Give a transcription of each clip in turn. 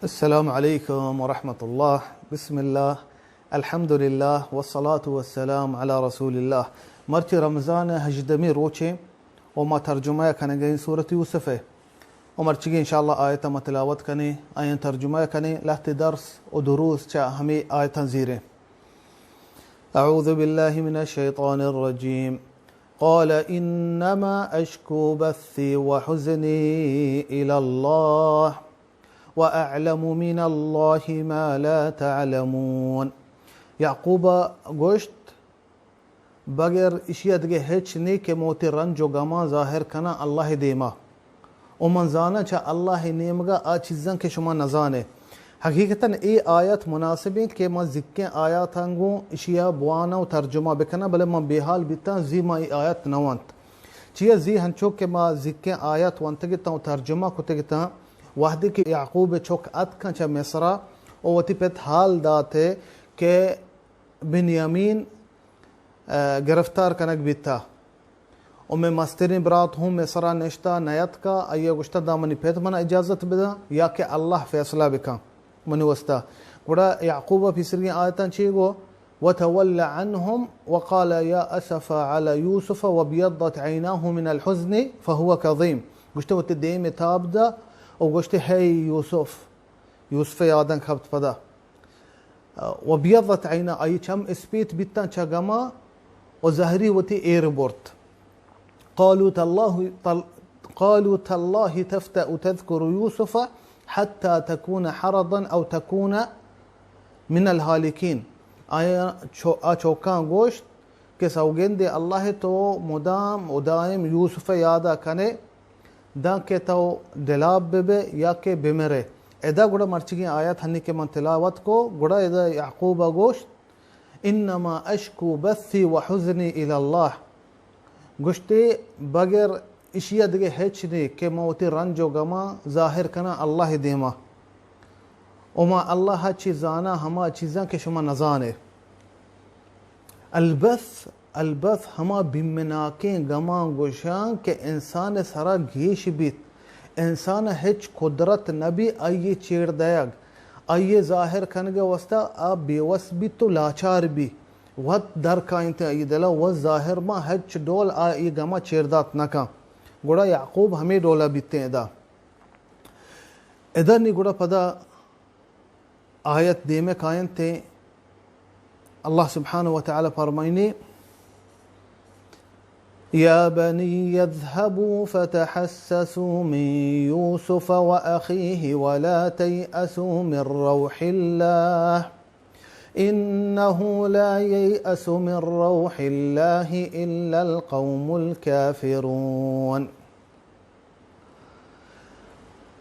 السلام علیکم ورحمۃ اللہ۔ بسم اللہ، الحمدللہ، والصلاة والسلام علی رسول اللہ۔ مرچی رمضان ءِ ہژدہمی روچیں و ما ترجمہ کنگیں سورت یوسف ءِ۔ و مرچیگیں انشاءاللہ آیت ما تلاوت کنیں، آیاں ترجمہ کنیں، لہتے درس و دروس چہ ہمے آیتاں زیریں۔ اعوذ باللہ من الشیطان الرجیم۔ قال انما اشکو بثی وحزنی الی اللہ واعلم من اللہ ما لا تعلمون۔ یعقوب ءَ گوشت، بغیر اشی ءَ دگہ ہچ نی کہ من وتی رنج و گماں ظاہر کناں اللہ ءِ دیما۔ و من زاناں چہ اللہ ءِ نیمگا آ چیزاں کہ شما نزانے۔ حقیقتاً اے آیت مناسب انت کہ ما زکیں آیاتاں گوں اشی ءَ بواناں و ترجمہ بکناں، بلے من بے حال بیتاں زی ما اے آیت نہ ونت۔ چیا زی ہنچو کہ ما زکیں آیت ونتگ اتاں و ترجمہ کتگ اتاں، وہدے کہ یعقوب ءِ چک اتکاں چہ مصرا و وتی پت حال دات کہ بنیامین، ءَ، گرفتار کنگ بیتا۔ و مئے مستریں برات ہوں مصرا نشتا نیتکا، آئی ءَ گوشتا، داں منی پت منا اجازت بداں یا کہ اللہ فیصلہ بکن منی واستا۔ گڑا یعقوب ءَ پیسرگیں آیتاں چی گو؟ وتول عنهم وقال يا اسف على يوسف وابيضت عيناه من الحزن فهو كظيم۔ گوشتے وتی دیم تاب دا و گوشتے، ہے یوسف، یوسف یاداں کپت پدا۔ وابیضت عینا، آئی چم اسپیت بیتاں چہ گما و زہری وتی ایر برت۔ قالوا تالله، تل-، قالوا تالله تفتأ تذكر يوسف حتى تكون حرضا أو تكون من الهالكين۔ آیا چو-، آ چوکاں گوشت کہ سوگندے اللہ تو مدام و دائم یوسف یادا کنے، داں کہ تو دلاپ بہ بئے یا کہ بمرئے۔ ادا گڑا مرچیگیں آیت ہنی کہ من تلاوت کو، گڑا ادا یعقوب ءَ گوشت، انما اشکو بثی و حزنی الی اللہ۔ گوشتے، بغیر اشی ءَ دگہ ہچ نے کہ من وتی رنج و گماں ظاہر کناں اللہ ءِ دیما۔ و ما اللہ ءَ چی زاناں ہما چیزاں کہ شما نزانے۔ البث، البث ہما بیمناکیں گماں گوشاں کہ انسان ءِ سرا گیش بیت، انسان ءَ ہچ قدرت نہ بی آئی ءِ چیر دئیگ، آئی ءِ ظاہر کنگ ءِ واستا آ بے وس بیت و لاچار بی، وت در کاینت آئی ءِ دل ءَ، وت ظاہر باں، ہچ ڈول آ اے گم ءَ چیر دات نہ کن۔ گڑا یعقوب ہمے ڈول ءَ بیتیں ادا۔ ادا نی گڑا پدا آیت دیمے کاینت، اللہ سبحانہ و تعالی فرمائنی، يا بني اذهبوا فتحسسوا من يوسف وأخيه ولا تيأسوا من روح الله إنه لا ييأس من روح الله إلا القوم الكافرون۔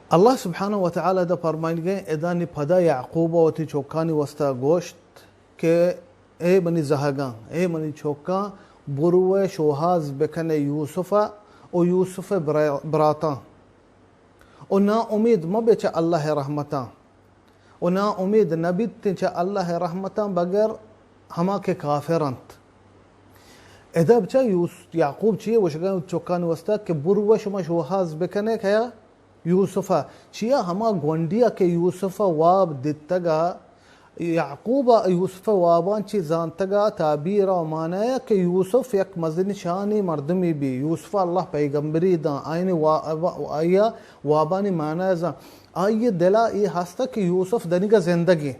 اللہ سبحانہ و تعالی دا فرمائنگے، ادا نی پدا یعقوب وتی چوکانی واسطہ گوشت کہ اے منی زہگاں، اے منی چوکاں، بروئے شوہاز بکنے یوسف ءَ و یوسف ءِ برا-، براتاں و نا امید مبے چہ اللہ ءِ رحمتاں۔ و نا امید نہ بیتیں چہ اللہ ءِ رحمتاں بغیر ہما کہ کافر انت۔ ادا بچا یوس-، یعقوب چی گوشگا چکانی واسطہ کہ برو شما شوہاز بکنے کیا یوسف ءَ۔ چیا ہما گونڈیا کہ یوسف ءَ واب دتگا، یعقوب ءَ یوسف ءِ واباں چی زانتگا، تعبیر ءَ معنی کہ یوسف یک مزن شانی مردمی بی، یوسف ءَ اللہ پیغمبری داں، آئین وا-، وا-، آئی ءَ وابانی معنی زان، آئی ءِ دل ءَ اے ہست کہ یوسف دنیگا زندگیں۔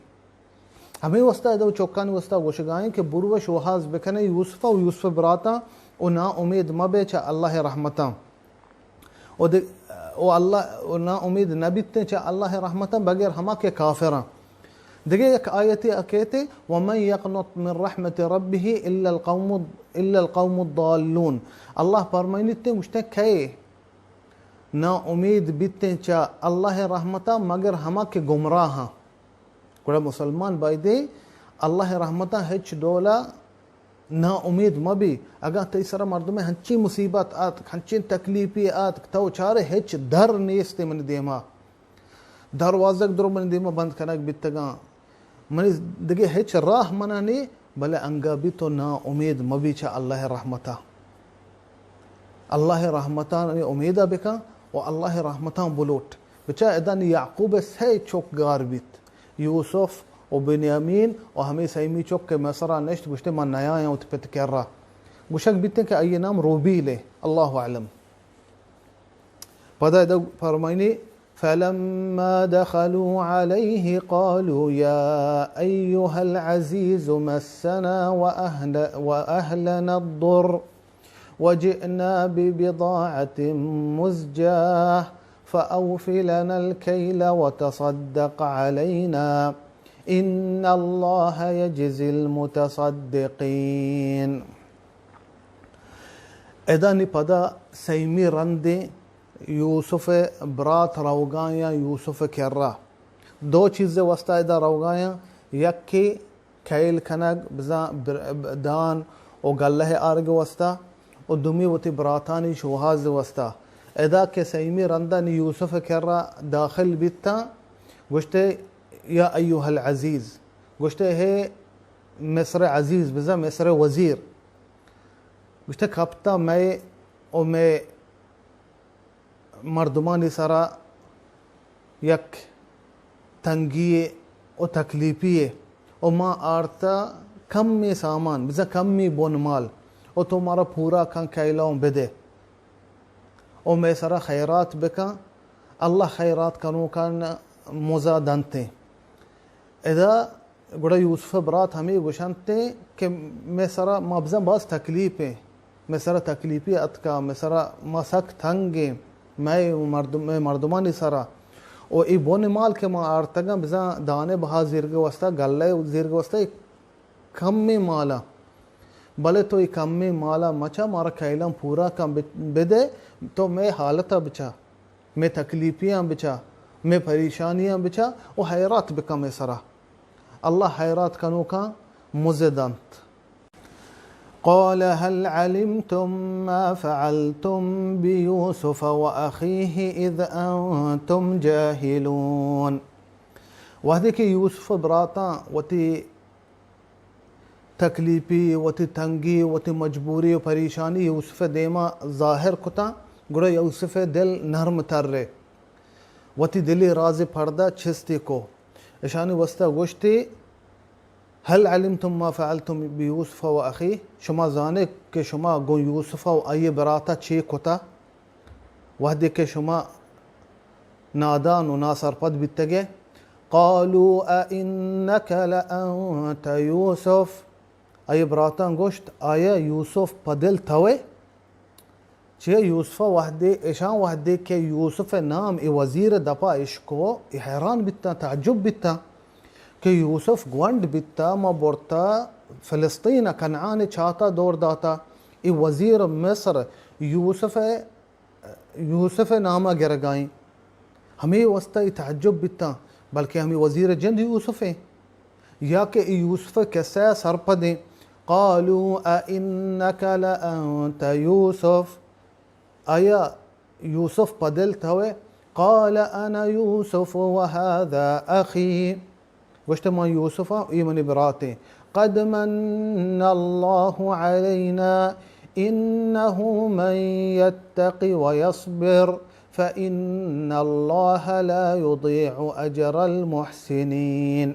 ہمے واسطہ ادا چکانی واسطہ گوشگائیں کہ برو شوہاز بکنے یوسف ءَ و یوسف ءِ براتاں و نا امید مبے چہ اللہ ءِ رحمتاں۔ و دگ-، و اللہ، و نا امید نہ بیتیں چہ اللہ ءِ رحمتاں بغیر ہما کہ کافراں۔ دگہ یک آیتے ءَ کہتے، ومن يقنط من رحمة ربه إلا القوم، إلا القوم الضالون۔ اللہ فرمائنیت گوشتے کئے نا امید بیتیں چہ اللہ ءِ رحمتاں مگر ہما کہ گمراہاں۔ گڑا مسلمان بایدیں اللہ ءِ رحمتاں ہچ ڈولا نا امید مہ بی۔ اگاں تئی سرا مردمے ہنچیں مصیبت آتک، ہنچیں تکلیفے آتک، تو چارے ہچ در نیست منی دیما، دروازگ درو منی دیما بند کنگ بیتگاں، منی دگہ ہچ راہ منا نی، بلے انگا بی تو نا امید مہ بی چہ اللہ ءِ رحمتاں۔ اللہ ءِ رحمتاں امیدا بکن و اللہ ءِ رحمتاں بلوٹ۔ بچا ادا نی یعقوب ءِ سئے چک گار بیت، یوسف و بنیامین و ہمے سیمی چک کہ مصر ءَ نشت، گوشتے من نیایاں وتی پت ءِ کرا۔ گوشگ بیتیں کہ آئی ءِ نام روبیل ءِ، اللہ اعلم۔ پدا ادا فرمائنی، فلما دخلوا عليه قالوا يا أيها العزيز مسنا وأهل وأهلنا الضر وجئنا ببضاعة مزجاة فأوف لنا الكيل وتصدق علينا إن الله يجزي المتصدقين. ادا نی پدا سیمی رندیں یوسف ءِ برات روگایاں یوسف ءِ کرا۔ دو چیز ءِ واسطہ ادا روگایاں، یکے کیل کنگ، بزاں بر-، دان و گلہ آرگ واسطہ، و دومی وتی براتانی شوہاز واسطہ۔ ادا کہ سیمی رندا نی یوسف ءِ کرا داخل بیتاں، گوشتے، یا ایها العزیز، گوشتے، ہے مصر ءِ عزیز، بزاں مصر ءِ وزیر، گوشتے، کپتا مئے و مئے مردمانی سرا یک تنگی و تکلیفی و ما آرتا کمی سامان، بزاں کمی بن مال، و تو مارا پورا کن، کیلا و بدے و مئے سرا خیرات بکن، اللہ خیرات کنوکان مزا دنتیں۔ ادا گڑا یوسف ءِ برات ہمے گوشنت کہ مئے سرا، ما بزاں باز تکلیف ایں، مئے سرا تکلیفی اتکا، مئے سرا، ما سک تنگ ایں، مئے مردم، مئے مردمانی سرا۔ و اے بن مال کہ ما آرتگاں، بزاں دانے بہا زیرگ واسطہ، گلہ زیرگ واسطہ اے کمیں مالا، بلے تو اے کمیں مالا مچا، مارا کیلاں پورا کن، بہ-، بدے، تو مئے حالتا بچا۔ مئے تکلیفیاں بچا، مئے پریشانیاں بچا و حیرات بکن مئے سرا۔ اللہ حیرات کنوکاں مزے دنت۔ قال هل علمتم ما فعلتم بيوسف وأخيه إذ أنتم جاهلون۔ وہدے کہ یوسف ءِ براتاں وتی تکلیپی، وتی تنگی، وتی مجبوری و پریشانی یوسف ءِ دیما ظاہر کتاں، گڑا یوسف ءِ دل نرم تر ءَ وتی دلی راز پردہ چستی کو۔ اشانی واسطہ گوشتی، هل علمتم ما فعلتم بیوسف و اخیہ، شما زانے کہ شما گوں یوسف و آئی براتا چے کتا؟ وہدے کہ شما نادان و ناسرپد بیتگے۔ قالوا أئنك لأنت يوسف۔ آئی براتاں گوشت، آیا یوسف پہ دل توئے؟ چیا یوسف وہدے، اشاں وہدے کہ یوسف نام اے وزیر دپا اشکو، اے حیران بیتاں، تعجب بیتاں کہ یوسف گونڈ بیتا، ما برتا فلسطین کنعان چاتا دور داتا، اے وزیر مصر یوسف یوسف ءِ نام ءَ گرگائیں۔ ہمے واسطہ اے تعجب بیتاں، بلکہ ہمے وزیر ءِ جند یوسف ایں، یا کہ اے یوسف ءِ قصہ ءَ سرپد ایں۔ قالوا أئنك لأنت يوسف، آیا یوسف پہ دل توئے؟ قال أنا يوسف وهذا أخي۔ گوشت، من یوسف آں، اے منی برات ایں۔ قد من الله علينا إنه من يتق ويصبر فإن الله لا يضيع أجر المحسنين۔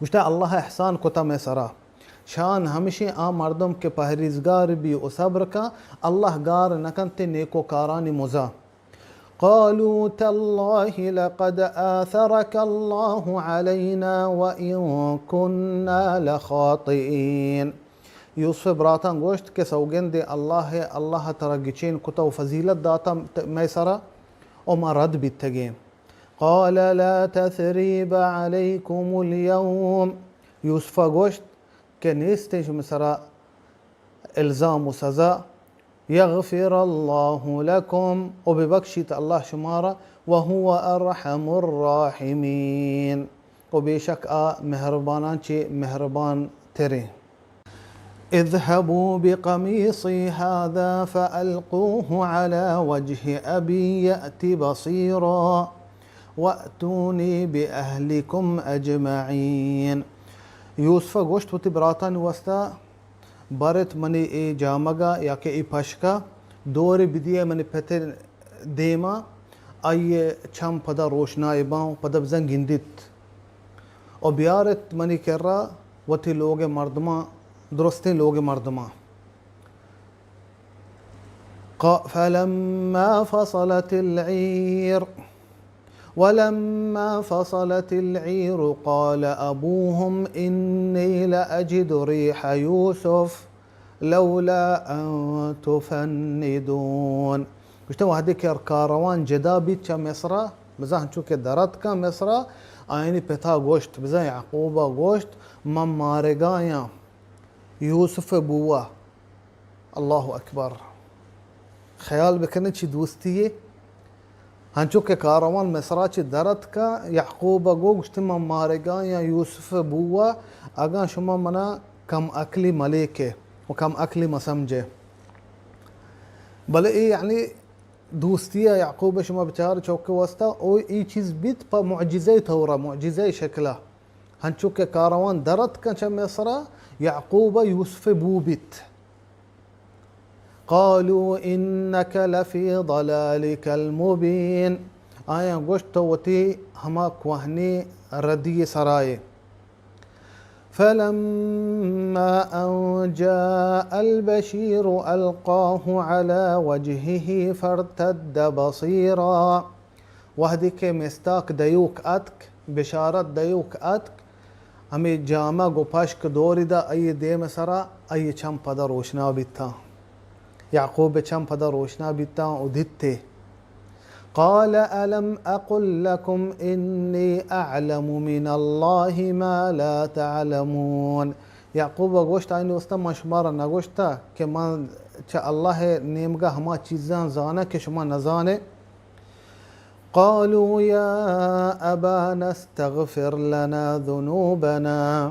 گوشت، اللہ احسان کتا مئے سرا۔ شان ہمشیں آ مردم کہ پہریزگار بی و صبر کا، اللہ گار نکنت نیکوکارانی مزا۔ قالوا تالله لقد آثرك الله علينا وإن كنا لخاطئين۔ یوسف ءِ براتاں گوشت کہ سوگندیں اللہ ءَ، اللہ ءَ ترا گچین کتا و فضیلت داتا مئے سرا و ما رد بیتگیں۔ قال لا تثريب عليكم اليوم۔ یوسف ءَ گوشت کہ نیستیں شمئے سرا الزام و سزا۔ يغفر الله لكم، و ببخشیت اللہ شمارا، وهو أرحم الراحمين، و بے شک آ مہرباناں چہ مہربان تریں۔ اذهبوا بقميصي هذا فألقوه على وجه أبي يأت بصيرا وأتوني بأهلكم أجمعين۔ یوسف ءَ گوشت وتی براتانی واسطہ، برت منی اے جامگا یا کہ اے پشکا دور بدیئے منی پت ءِ دیما، آئی ءِ چم پدا روشنائی باں و پدا بزاں گندیت و بیارت منی کرا وتی لوگ ءِ مردماں، درستیں لوگ ءِ مردماں۔ ق-، فلما فصلت العير، ولما فصلت العير قال أبوهم إني لأجد ريح يوسف لولا أن تفندون۔ گوشتہ، وہدے کہ کاروان جدا بیت چہ مصرا، بزاں ہنچو کہ در اتکاں مصرا، آیانی پتا گوشت، بزاں یعقوبا گوشت، من مارگایاں یوسف ءِ بو ءَ۔ اللہ اکبر! خیال بکنیں چی دوستی یے۔ ہنچو کہ کاروان مصرا چہ در اتکاں، یعقوب ءَ گو گوشت، من مارگایاں یوسف ءِ بو ءَ، اگاں شما منا کم عقلی ملیکے و کم عقلی مسمجے۔ بلے اے یعنی دوستی ءَ یعقوب ءَ شما بچار چوک ءِ واسطہ، او اے چیز بیت پہ معجزہ ءِ طور ءَ، معجزہ ءِ شکل ءَ۔ ہنچو کہ کاروان در اتکاں چہ مصرا، یعقوب ءَ یوسف ءِ بو بیت۔ قالوا إنك لفي ضلالك المبين۔ آیاں گوشت، تو وتی ہما کوہنیں ردی سرائے۔ فلما أن جاء البشير ألقاه على وجهه فارتد بصيرا۔ وہدے کہ مستاک دیوک اتک، بشارت دیوک اتک، ہمے جامگ و پشک دوری دا آئی دیم سرا، آئی چم پدا روشنا بیتاں۔ یعقوب چم پدا روشنا بیتاں و دیتے۔ قال ألم أقل لكم إني أعلم من الله ما لا تعلمون۔ یعقوب گوشت، آئی دوستاں، من شمارا نگوشتا کہ من چہ اللہ نیمگا ہما چیزاں زاناں کہ شما نزانے؟ قالوا يا أبانا استغفر لنا ذنوبنا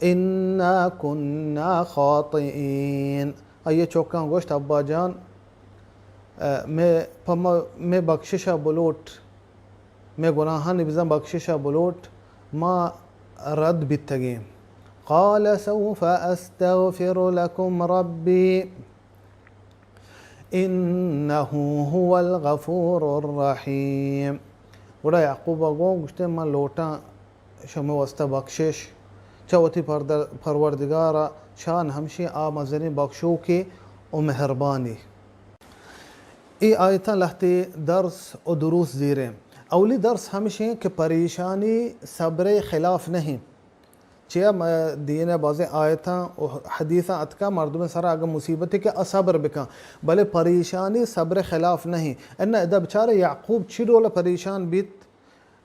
إنا كنا خاطئين۔ آئی چوکاں گوشت، ابا جان، اے، مے، پہ ما، مے بخششا بلوٹ، مے گناہانی بزاں بخششا بلوٹ، ما رد بیتگیں۔ قال سوف أستغفر لكم ربي إنه هو الغفور الرحيم۔ گڑا یعقوب ءَ گوں گوشتے، من لوٹاں شمے واسطہ بخشش چہ وتی پردر-، پروردگار ءَ، شان ہمشی آ مزنیں بخشوکے و مہربانی۔ اے آیتاں لہتے درس و دروس زیریں۔ اولی درس ہمشیں کہ پریشانی صبر خلاف نہیں۔ چیا ما دین ءَ بازیں آیتاں و حدیثاں اتکا مردم سرا اگاں مصیبتے کہ آ صبر بکن، بلے پریشانی صبر خلاف نہیں۔ انا ادا بچارے یعقوب چی ڈول پریشان بیت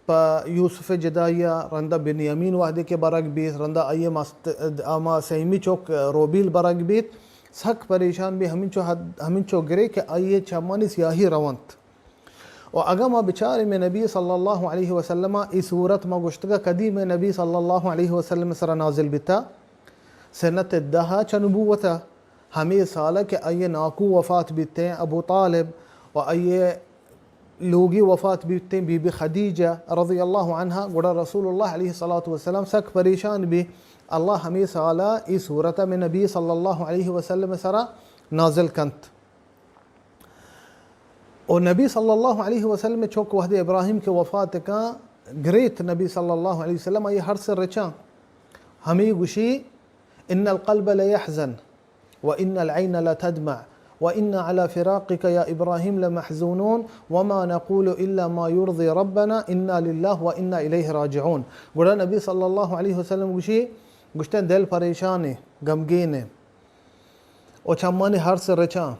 پہ یوسف جدائی ءَ، رندا بنیامین وہدے کہ برگ بیت، رندا آئی مست-، آما سیمی چوک روبیل برگ بیت، سک پریشان بی، ہمینچو حد، ہمینچو گرے کہ آئی چمانی سیاہی رونت۔ و اگاں ما بچاریں مئے نبی صلی اللہ علیہ وسلم ءَ، اے سورت ما گوشتگا کدی مئے نبی صلی اللہ علیہ وسلم سرا نازل بیتا؟ سنت دہ چہ نبوت ءَ، ہمے سال ءَ کہ آئی ناکو وفات بیتیں ابو طالب و آئی لوگی وفات بیتیں بی بی خدیجہ رضی اللہ عنہا، گڑا رسول اللہ علیہ الصلوۃ والسلام سک پریشان بی۔ اللہ ہمے سال ءَ اے سورت ءَ مئے نبی صلی اللہ علیہ وسلم سرا نازل کنت۔ و نبی صلی اللہ علیہ وسلم چوک وہدے ابراہیم کہ وفات کاں، گریت نبی صلی اللہ علیہ وسلم، آئی ہر سے رچاں، ہمے گوشی، ان القلب لیحزن و ان العین لتدمع و ان علی فراقک یا ابراہیم لمحزونون وما نقول الا ما یرضی ربنا انا للہ و انا الیہ راجعون۔ گڑا نبی صلی اللہ علیہ وسلم گوشی، گوشتن، دل پریشان، غمگین و چمانی ہر سے رچاں۔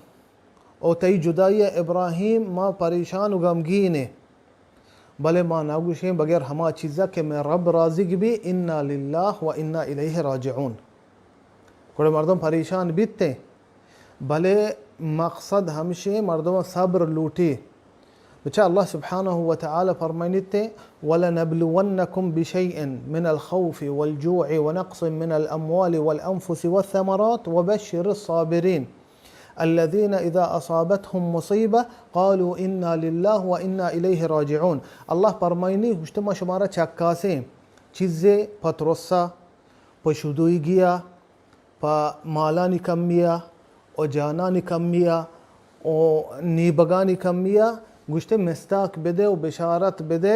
او تئی جدائی ءَ ابراہیم ما پریشان و غمگین ایں، بلے ما نہ گوشیں بغیر ہما چیزا کہ مئے رب راضیگ بی، انا للہ و انا الیہ راجعون۔ گڑا مردم پریشان بیتیں، بلے مقصد ہمشیں مردم صبر لوٹی۔ بچا اللہ سبحانہ و تعالی فرمائنیتے، ولنبلونکم بشیء من الخوف والجوع ونقص من الاموال والانفس والثمرات وبشر الصابرین۔ الذين إذا أصابتهم مصيبة قالوا إنا لله وإنا إليه راجعون۔ اللہ پرمائنی، گوشت، ما شمارا چکاسیں چیزے پہ ترسا، پہ شدویگیا، پہ مالانی کمیا و جانانی کمیا و نیبگانی کمیا، گوشتے مستاک بدے و بشارت بدے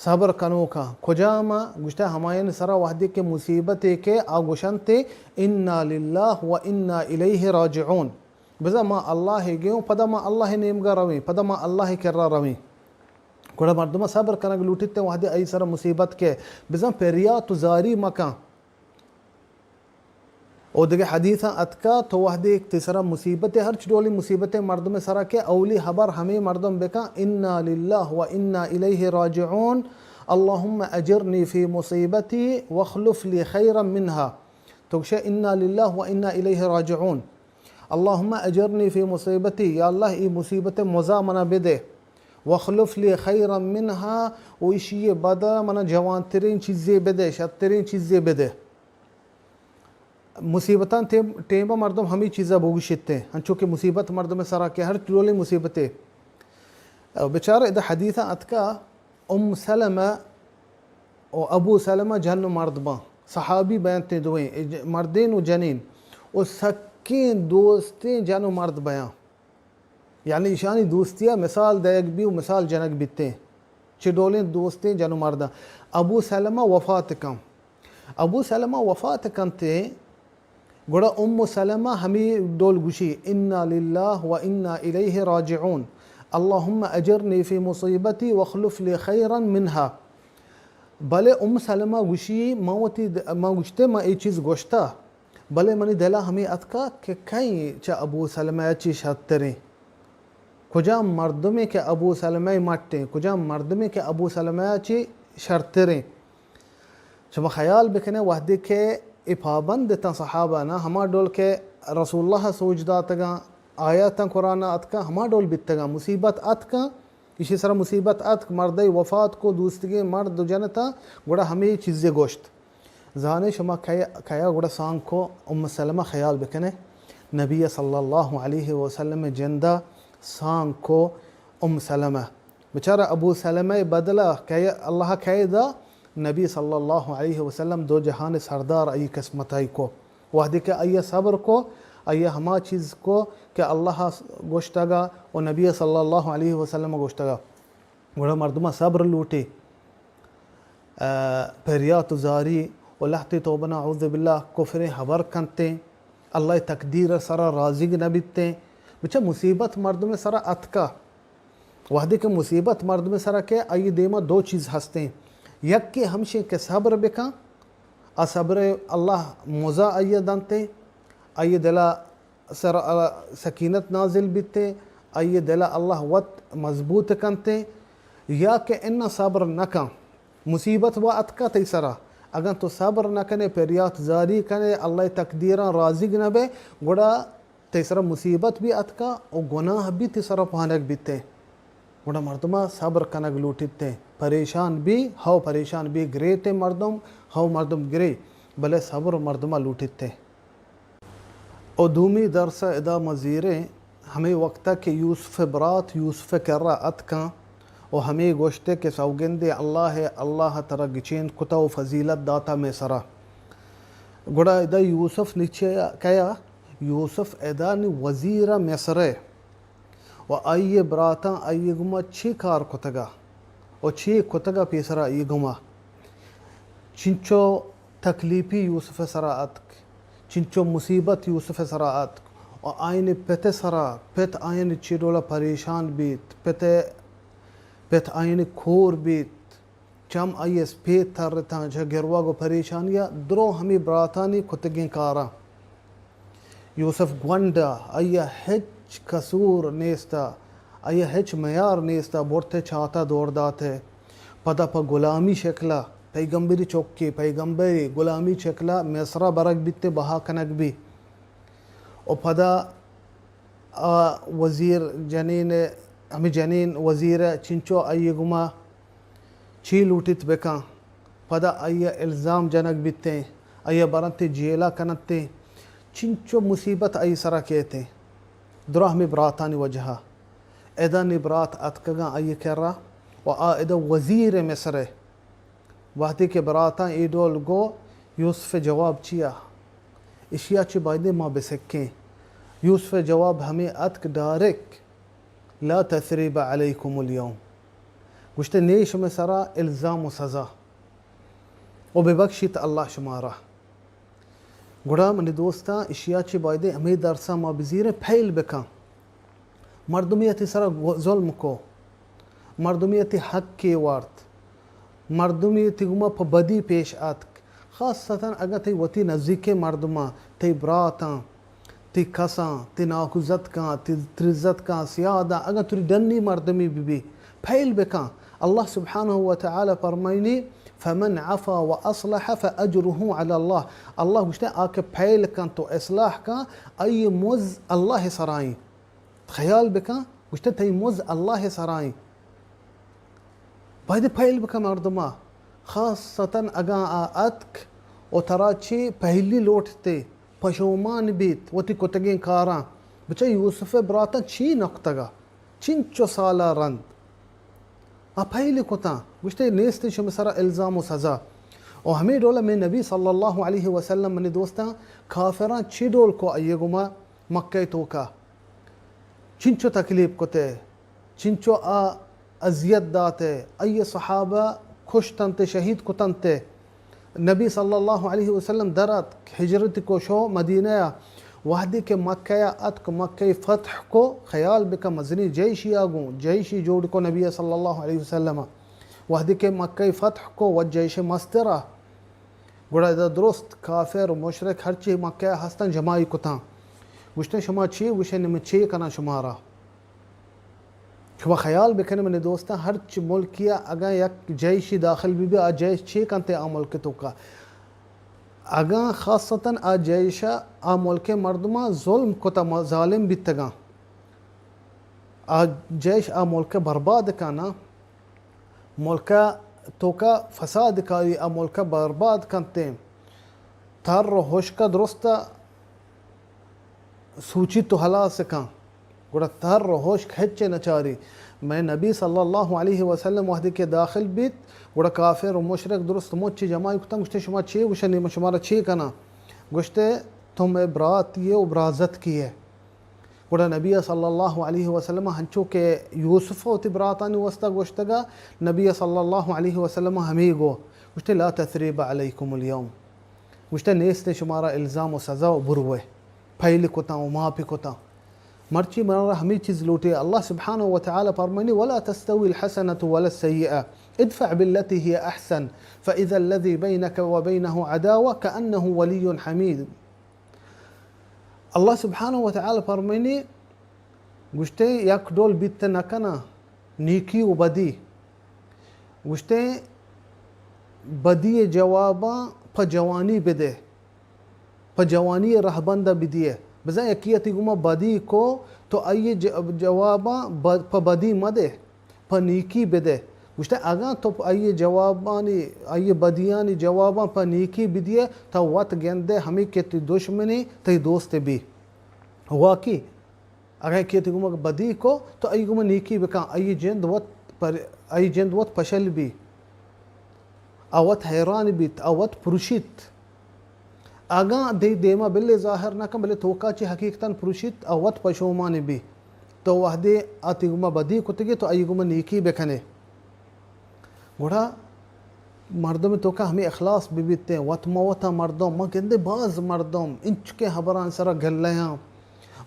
صبر کنوکاں۔ کجام؟ گوشتے ہمایانی سرا وہدے کہ مصیبتے کہ آ گوشنتے، انا للہ و انا الیہ راجعون۔ بزاں ما اللہ گیوں، پدا ما اللہ نیمگا رویں، پدا ما اللہ کرا رویں۔ گڑا مردماں صبر کنگ لوٹیت وہدے آئی سرا مصیبت کہ، بزاں پریات و زاری مکن۔ او دگہ حدیثاں اتکا، تو وہدے تئی سرا مصیبت، ہرچ ڈولی مصیبت مردم سرا کہ، اولی حبر ہمے مردم بکن، انا للہ و انا الیہ راجعون، اللہم اجرنی فی مصیبتی واخلف لی خیرا منہا۔ تو گشے، انا للہ و انا الیہ راجعون، اللہم اجرنی فی مصیبتی، یا اللہ، ای مصیبت مزا منا بدے، واخلف لی خیرا منہا، و اشی بدل منا جوانترین چیزے بدے، شرترین چیزے بدے۔ مصیبتاں ٹیم، ٹیمبا مردم ہمے چیزا بگوشیت، انچو کہ مصیبت مردم سرا کہ ہر ڈولیں مصیبتے۔ بچار ادا حدیثا اتکا، ام سلمہ و ابو سلمہ جن و مرد باں، صحابی بینت دوئیں، ج-، مردین و جنین، و سکیں دوستیں جن و مرد بیاں۔ یعنی ایشانی دوستیا مثال دئیگ بی و مثال جنگ بیتیں۔ چہ ڈولیں دوستیں جن و مرداں۔ ابو سلمہ وفات کن۔ ابو سلمہ وفات کنتیں، گڑا ام سلمہ ہمے ڈول گوشی، انا للہ و انا الیہ راجعون، اللہم اجرنی فی مصیبتی واخلف لی خیرا منہا۔ بلے ام سلمہ گوشی، من وتی د-، من گوشتے، من اے چیز گوشتا، بلے منی دلا ہمے اتکا کہ کئیں چہ ابو سلمہ ء چی شرتریں؟ کجام مردمے کہ ابو سلمہ ء مٹیں؟ کجام مردمے کہ ابو سلمہ ء چی شرتریں؟ شما خیال بکنے، وہدے کہ اے پابند اتاں صحابہ نا، ہما ڈول کہ رسول اللہ ء سوج داتگاں، آیاتاں قرآن ء اتکاں، ہما ڈول بیتگاں، مصیبت اتکاں، ایشی سرا مصیبت اتک، مردے وفات کو، دوستگیں مرد و جنتا، گڑا ہمے چیزے گوشت۔ زانے شما کئے، کئیا گڑا سانگ کو؟ ام سلمہ، خیال بکنے، نبی صلی اللہ علیہ وسلم جندا سانگ کو ام سلمہ۔ بچارہ ابو سلمہ بدلہ کئے، اللہ کئے دا؟ نبی صلی اللہ علیہ وسلم، دو جہان سردار، ای قسمت ای کو۔ وہدے کہ آئی صبر کو، آئی ہما چیز کو کہ اللہ گوشتگا و نبی صلی اللہ علیہ وسلم گوشتگا۔ گڑا مردماں صبر لوٹی، آ، پریات و زاری و لہتے توبہ نعوذ باللہ کفریں ہبر کنتیں، اللہ تقدیر سرا راضی نہ بیتیں۔ بچہ مصیبت مردم سرا اتکا، وہدے کہ مصیبت مردم سرا کہ آئی دیما دو چیز ہستیں، یکے ہمشیں کہ صبر بکن، آ صبر اللہ مزا آئی دنتے، آئی دلا سر ء سکینت نازل بیت، آئی ء دل ء اللہ وت مضبوط کنت، یا کہ اناں صبر نہ کن، مصیبت وا اتکا تئی سرا، اگاں تو صبر نہ کنے، پریات زاری کنے، اللہ ء تقدیراں رازیگ نہ بے، گڑا تئی سرا مصیبت بھی اتکا و گناہ بھی تئی سرا پانگ بیت۔ گڑا مردما صبر کنگ لوٹیت، پریشان بھی، ہو پریشان بھی گریت مردم، ہو مردم گری، بلے صبر مردما لوٹیت۔ و دومی درس ء ادا ما زیریں، ہمے وقت ء کہ یوسف ء برات یوسف ء کرا اتکاں و ہمے گوشت کہ سوگندے اللہ ء، اللہ ء ترا گچین کتا و فضیلت داتا مئے سرا۔ گڑا ادا یوسف نی چیا کیا؟ یوسف ادا نی وزیر ء مصر ء۔ و آئی ء براتاں آئی ء گوما چے کار کتگ ء و چے کتگ ء پیسرا آئی ء گوما چنچو تکلیپی یوسف ء سرا اتک، چنچو مصیبت یوسف ء سرا اتک و آیانی پت ء سرا، پت آیانی چے ڈولا پریشان بیت، پت ء، پت آیانی کور بیت۔ چم آئی ء سپید ترتاں چہ گروگ و پریشانی ء۔ درو ہمے براتانی کتگیں کاراں۔ یوسف گونڈ ء، آئی ء ہچ قصور نیست ء، آئی ء ہچ میار نیست ء، برت ء چات ء دور دات ء پدا پہ گلامی شکل ء، پیگمبری چکے، پیگمبری گلامی شکل ء مصر ء برگ بیت ء بہا کنگ بی۔ و پدا آ وزیر جنین، ہمے جنین وزیر ء چنچو آئی ء گوما چی لوٹیت بکن، پدا آئی ء الزام جنگ بیتیں، آئی ء برنت جیل ء کننت، چنچو مصیبت آئی سرا کیتیں، درا ہمے براتانی وجہ ء۔ ادا نی برات اتکگاں آئی ء کرا و آ ادا وزیر مصر ء۔ وہدے کہ براتاں اے ڈول گو، یوسف ء جواب چیا؟ اشیا چہ بایدیں ما بسکیں۔ یوسف ء جواب ہمے اتک ڈائریکٹ۔ لا تثریب علیکم الیوم، گوشتے، نے شمے سرا الزام و سزا، و ببخشیت اللہ شمارا۔ گڑا منی دوستاں، اشیا چی بایدیں ہمے درسا ما بزیریں، پہل بکن۔ مردمی تی سرا گو-، ظلم کو، مردمی تی حق کے وارت، مردمی تی گما پہ بدی پیش آتک، خاصتاً اگاں تئی وتی نزیکیں مردماں، تئی براتاں، تئی کساں، تئی ناکوزتکاں، تئی ترزتکاں، سیاداں، اگاں تری ڈنی مردمی ببی، پہل بکن۔ اللہ سبحانہ و تعالی فرمائنی، فمن عفا و اصلح فاجرہ علی اللہ۔ اللہ گوشتے، آ کہ پہل کن تو اصلاح کن، آئی مز اللہ سرائیں۔ خیال بکن، گوشتے، تئی مز اللہ سرائیں۔ باید پہل بکن مردما، خاصتاً اگاں آ اتک و ترا چی پہلی لوٹتے، پشومان بیت وتی کتگیں کاراں۔ بچہ یوسف براتاں چی نکتگا؟ چنچو سالا رند آ پہلی کتاں، گوشتے، نیست شمے سرا الزام و سزا۔ و ہمے ڈولا مئے نبی صلی اللہ علیہ وسلم، منی دوستاں، کافراں چی ڈول کو آئیے گما مکہ توکا؟ چنچو تکلیف کتے، چنچو آ اذیت داتے، آئی صحابہ کشتنتے، شہید کتنتے۔ نبی صلی اللہ علیہ وسلم در اتک، ہجرت کو، شو مدینہ ء۔ وہدے کہ مکہ ء اتک، مکہ ء فتح کو، خیال بکن مزنی جیشی آ گوں، جیشی جوڑ کو نبی صلی اللہ علیہ وسلم۔ وہدے کہ مکہ ء فتح کو و جیش مسترا، گڑا ادا درست کافر و مشرک ہرچی مکہ ء ہستن جماعی کتاں۔ گوشتن، شما چی گوشن، من چی کناں شمارا؟ شما خیال بکنے منی دوستاں، ہرچ ملکی ء اگاں یک جیشی داخل بی بی، آ جیش چی کنتے آ ملک توکا؟ اگاں خاصتاً آ جیش ء آ ملک ء مردماں ظلم کتا، م-، ظالم بیتگاں، آ جیش آ ملک ء برباد کنا، ملک ء توکا فساد کاری، آ ملک ء برباد کنتے، تر و ہشک ء درست ء سوچیت و ہلاس کن، گڑا تر و ہشک ہچ ء نچاری۔ مئے نبی صلی اللہ علیہ وسلم وہدے کہ داخل بیت، گڑا کافر و مشرک درست مچ جماعی کتن، گوشتے، شما چے گوشنی، من شمارا چے کناں؟ گوشتے، تو مئے براتی ئے و برازتکی ئے۔ گڑا نبی صلی اللہ علیہ وسلم ہنچو کہ یوسف وتی براتانی واسطہ گوشتگا، نبی صلی اللہ علیہ وسلم ہمے گو، گوشتے، لا تثریب علیکم الیوم۔ گوشتہ، نیست شمارا الزام و سزا و بروئے، پہلی کتاں و ماپی کتاں۔ مرچی مارا ہمے چیز لوٹے۔ اللہ سبحانہ و تعالی فرمانی، ولا تستوی الحسنة ولا السیئة ادفع بالتي هي احسن فاذا الذي بينك وبينه عداوة كأنه ولي حميم۔ اللہ سبحانہ و تعالی فرمانی، گوشتے، یک ڈول بیت نہ کناں نیکی و بدی۔ گوشتے، بدی جواباں پہ جوانی بدے، پہ جوانی رہبند بدیے۔ بزاں یکی تی گما بدی کو تو آئی ج-، جواباں ب-، پہ بدی مدے، پہ نیکی بدے۔ گوشتے، اگاں تو آئی جوابانی، آئی بدیانی جواباں پہ نیکی بدیے، تو وت گندے ہمیں کہ تی دشمنی تی دوست بی۔ واقعی اگاں کیتی گوما بدی کو تو آئی گوما نیکی بکن، آئی جند وت پر، آئی جند وت پشل بی، آ وت حیران بیت، آ وت پروشیت۔ اگاں دے دیما بلے ظاہر نہ کن، بلے توکا چی حقیقتاً پروشیت، آ وت پشومان بی۔ تو وہدے آ تی گوما بدی کتگی تو آئی گوما نیکی بکنے۔ گڑا مردم توکا ہمیں اخلاص ببیتیں، وت ما وتا مردم، ما گندے باز مردم انچکیں ہبران سرا گلہ آں،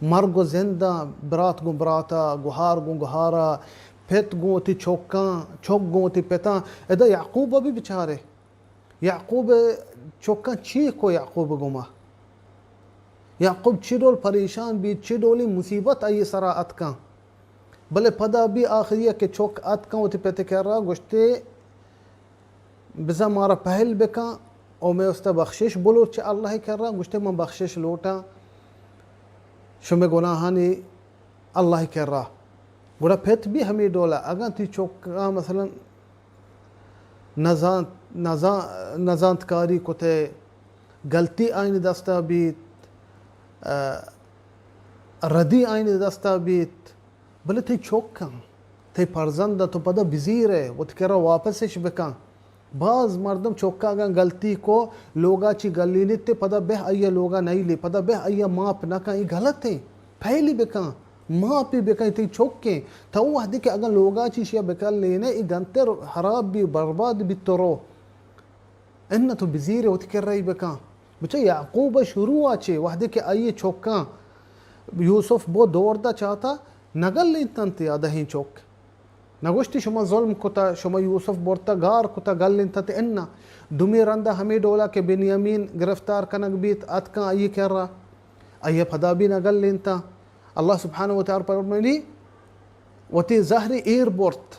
مرگ و زنداں، برات گوں براتا، گہار گوں گہارا، پت گوں وتی چکاں، چک گوں وتی پتاں۔ ادا یعقوب بھی بچارے، یعقوب چکاں چی کو یعقوب گوما؟ یعقوب چی ڈول پریشان بیت، چی ڈولی مصیبت آئی سرا اتکاں۔ بلے پدا بھی آخری کہ چک اتکاں وتی پت کرا گوشتے، بزاں مارا پہل بکن او مئے واسطہ بخشش بلوٹ چہ اللہ کرا۔ گوشتے، من بخشش لوٹاں شمئے گناہانی اللہ کرا۔ گڑا پت بھی ہمیں ڈولا، اگاں تی چکا مثلاً نزانت، نزان-، نزانتکاری کتے، غلطی آئین دستا بیت، آ، ردی آئین دستا بیت، بلے تئی چک انت، تئی فرزند انت، تو پدا بزیرئے، وت کرا واپسش بکن۔ باز مردم چکا اگاں غلطی کو، لوگا چی گلینیت، پدا بہ آئیا لوگا نئیلی، پدا بہ آئیا ماپ نکن، ای غلط انت۔ پہلی بکن، ماپی بکن، تئی چکیں۔ تو وہدے کہ اگاں لوگا چیشیا بکل لینے، ای گنتر حراب بی، برباد بی تو رو۔ انہ تو بزیر وتی کرئی بکن۔ بچہ یعقوب شروع چے وہدے کہ آئی چکاں یوسف بو دور دا چاتا نگل انتنت یا دہیں چک۔ نگوشتی شما ظلم کتا، شما یوسف برتا گار کتا گل انتنت، انہ۔ دومی رندا ہمیں ڈولا کہ بنیامین گرفتار کنگ بیت، اتکاں آئی کرا، آئی پدا بھی نگل انتا۔ اللہ سبحانہ و تعالی فرمانی، وتی زہر ایر برت،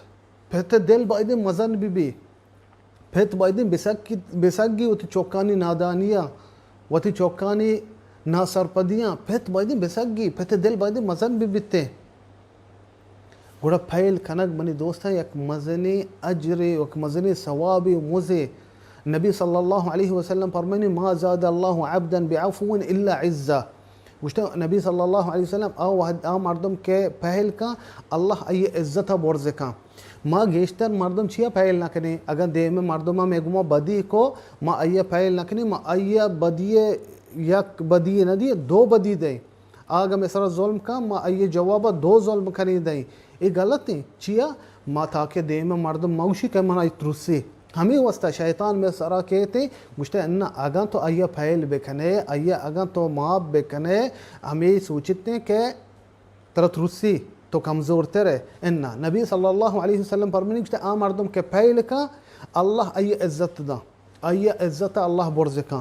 پت دل بایدیں مزن بی بی۔ پت بایدیں بسکی، بسگی وتی چکانی نادانیا، وتی چکانی ناسرپدیاں، پت بایدیں بسگی، پت دل بایدیں مزن بی بیتے۔ گڑا پہل کنگ منی دوستاں یک مزنیں اجرے، یک مزنیں ثوابے و مزے۔ نبی صلی اللہ علیہ وسلم فرمانی، ما زاد اللہ عبدا بعفو الا عزا۔ گوشتہ نبی صلی اللہ علیہ وسلم، آ وہد، آ مردم کہ پہل کن، اللہ آئی عزت برز کن۔ ما گیشتر مردم چیا پہل نہ کنیں؟ اگاں دیم مردم میں گما بدی کو، ما آئی پہل نہ کنیں، ما آئی بدی، یک بدی نہ دی، دو بدی دیں۔ آ اگاں میں سرا ظلم کن، ما آئی جواب دو ظلم کنیں دیں۔ اے غلط ہیں۔ چیا؟ ما تاکہ دیم مردم موشی کہ من آئی ترسی۔ ہمیں واسطہ شیطان میں سرا کہتے، گوشتے، انہ اگاں تو آئی پہل بکنے، آئی اگاں تو معاف بکنے، ہمیں سوچتے کہ ترا ترسی، تو کمزور تر ہے۔ انہ نبی صلی اللہ علیہ وسلم فرمانی، گوشتے، آ مردم کہ پہل کن، اللہ آئی عزت دا، آئی عزت اللہ برز کن۔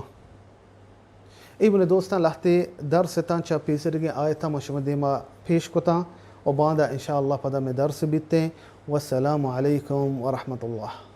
اے منی دوستاں، لہتے درس تاں چہ پیسرگیں آیتاں ما شما دیما پیش کتاں و باندا انشاءاللہ پدا میں درس بیتیں۔ والسلام علیکم ورحمۃ اللہ۔